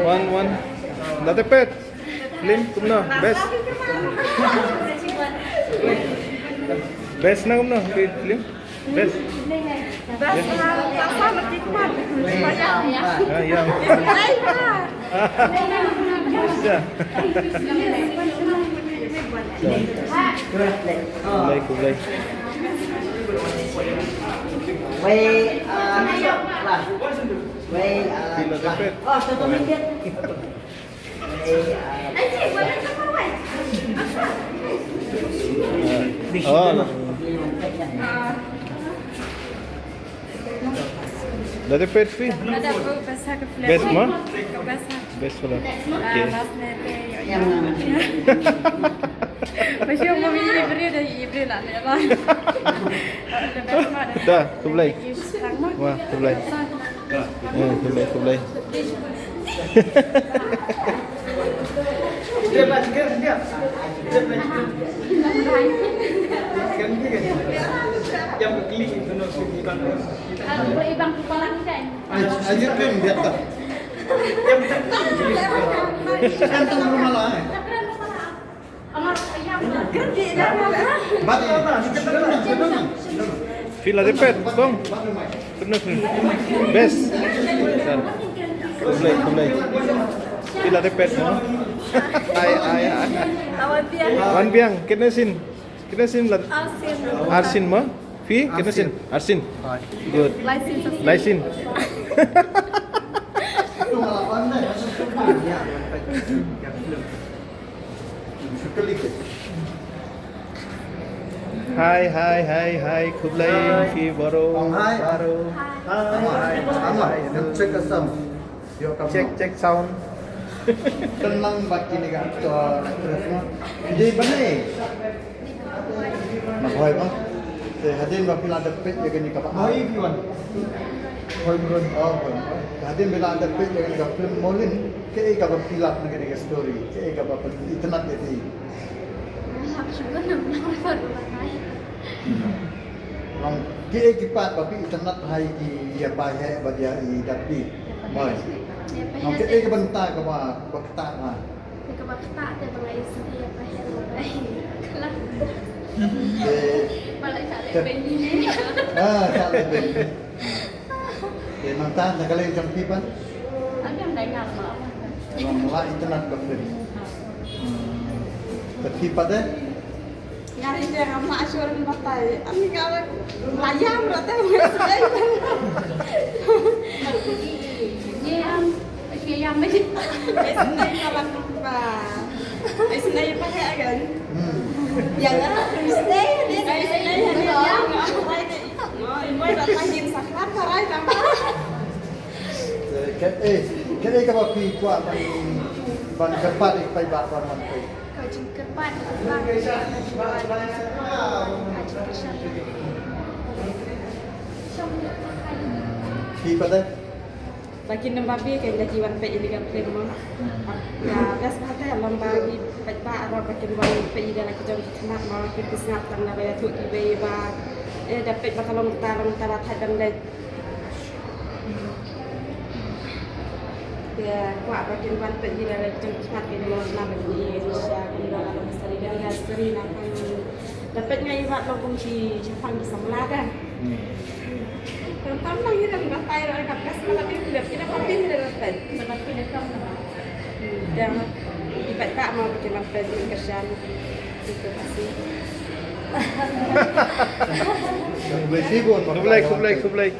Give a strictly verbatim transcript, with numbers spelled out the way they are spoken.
Wan, wan. Late peit. Film kumno? Best. Best na kumno? Film? Best. Best na, rasa mesti kuat. Ah, ya. Ai, ya. Khublei, khublei. Wei, ah, lah. Wei, ah, lah. Oh, satu minit. Wei, ah, lah. Oh, lah. Late peit phi? Lada best ha ka film. Best mo? Ka best ha. Best film. Ah, okay. Last night, eh, ya, ya. Masih mau milih beri dah, beri lah, ni lah. The best mo. Da, khublei. Thank you. Wah, khublei. Eh, khublei, khublei. Phi la dep peit, Kong. Best. Khublei, khublei. Phi la dep peit, no? Ai, ai, ai. Wan biang, kine sin. Kine sin la. Arsin. Arsin mo? Phi, kine sin. Arsin. Good. Laisin. Laisin. Hi, hi, hi, hi. Khublei, hi. Phi baroh. Hi. Baroh. Hi. Hi. Hi. Hi. Check us out. Check, check sound. Tenang bad kine ki actor, actress mo. Dei bane. Na hoi mo. Te hadien ba phi la dep peit ïa kane ka ba. Hoi phi wan. Hoi mo. Oh, hoi mo. Te hadien ba phi la dep peit ïa kane ka film Molin, kaei kaba phi lap na kane ka story? Kaei kaba phi itynnad ïa phi? Lap shuh, ngam lap. Long, kiei ki part ba phi itynnad ha ki ïa phi heh bad ïa i dap phi? Mai. Long, kiei ka bynta kaba, ba ktah ha? Kaba ktah te ba ngi isynei ïa phi heh ba ngi. Kala. Te ba la ka le ben ni. Ah, ka le ben ni. Te nangta na ka liang jong phi pat? Ka liang dei nga la. Long, la itynnad ka film. Te phi pat de? Nga hi te ngam lah shuh ban batai. Ani nga la ïam ra te, wei sdei. Ïam, wei sdei ïam, wei sdei ka ban ba. Wei sdei pa he agan. Hmm. Ïa nga, wei sdei, wei sdei, wei sdei, ïam. Wei sdei. Mo, i moi ba ta hin sa khlad ka rai ta ma. Eh, ka, eh, kaei kaba phi kwah ban, ban kyrpad ïa ki paidbah ban wan peit? Ka jingkyrpad, ka jingkyrpad. Phi pat de? Ba kin nym babe kein da ki wan peit ïa kane ka film mo. Ka best ba te long ba ki paidbah ruh ba kin wan peit ïa la ki jong ki khynnah mo, ki sngap tang da ba ïathuh kiwei ba, eh, da peit ba ka long ta, long ta ba thait ban leit. Te kwah ba kin wan peit ïa la ki jong ki khynnah ki mo, na ba ki ïa sha kin da la ka sari, da la ka sari na pang. Da peit nga i wat long kum shi shaphang ki samla da. Hmm. Tam tam nang ïa dang batai ruh ka best ka la phi lep, ki da phi da peit. Ki da phi da tam na. Hmm. Da i peit ta ma ki la peit ki kyrshan. Ki kyrshan. Khublei shibun. Khublei, khublei, khublei.